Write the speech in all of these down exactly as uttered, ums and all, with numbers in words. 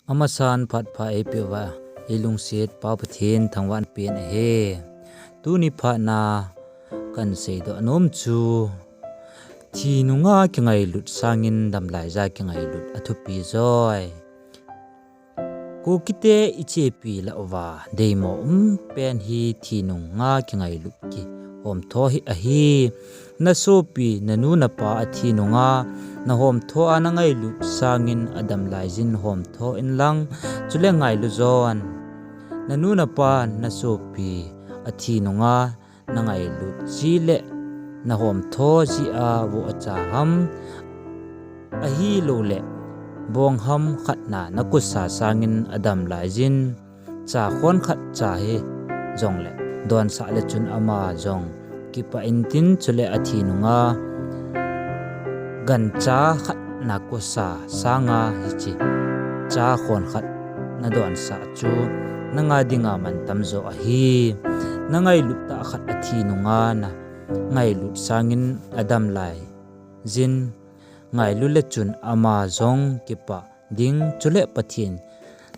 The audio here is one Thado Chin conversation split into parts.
Amasan phat pha eipeuva, eilungset Pa Pathen thangvahna pen ahi. Tuni phatna kahin seidoh nom chu, thi nunga kingailut sangin damlaiya kingailut athupi joi. Kukite ichepi lah uva deimo umpen hi thi nunga kingailut kihomtho hi ahi. Nasopi, nanu napa athi nunga nahomtho a nangailut sangin adamlaiyin homtho inlang, chule ngailu jon. Nanu napa, nasopi athi nunga nangailut jile nahomtho jia vohcha ham, ahiloule bongham khatna nakusa sangin adamlaiyin, cha khon khat cha hi jongle donsah le chun ama jong kipah intin, chule athi nunga gancha khat nakusa sanga hiche cha khon khat nadonsah chu nanga dinga mantam jo ahi. Nangailut tah khat athi nunga nangailut sangin adamlaiyin, ngailu le chun ama jong kipah ding, chule Pathen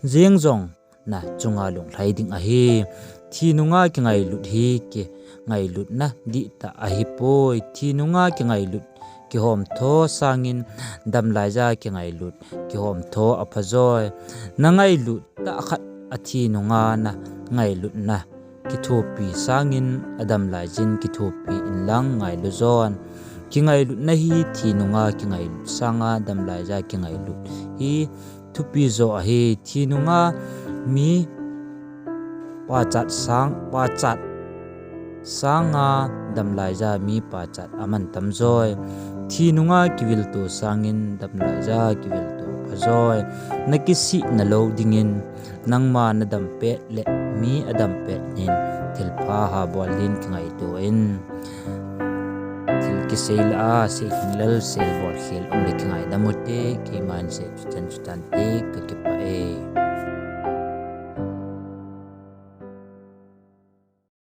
jeng jong nachunga lunglhai ding ahi. Thi nunga kingailut hi kingailutna dihtah ahipoi. Thi nunga kingailut kihomtho sangin damlaiya kingailut kihomtho aphajoi. Nangailut tah khat athi nunga nangailutna kithopi sangin adamlaiyin kithopi inlang ngailu jon. Kingailutna hi thi nunga kingailut sanga damlaiya kingailut hi thupi jo ahi. Thi nunga mi pachat sang, pachat sanga damlaiya mi pachat amantam joi. Thi nunga kivilto sangin damlaiya kivilto phajoi. Nakisih nalou dingin nangma nadampet le mi adampet in thilpha habol din kingaito in. Thil kisei lah a seilhinglel seibol khel umle kingaidam ute, keiman sei chuchan chuchante, kakipah.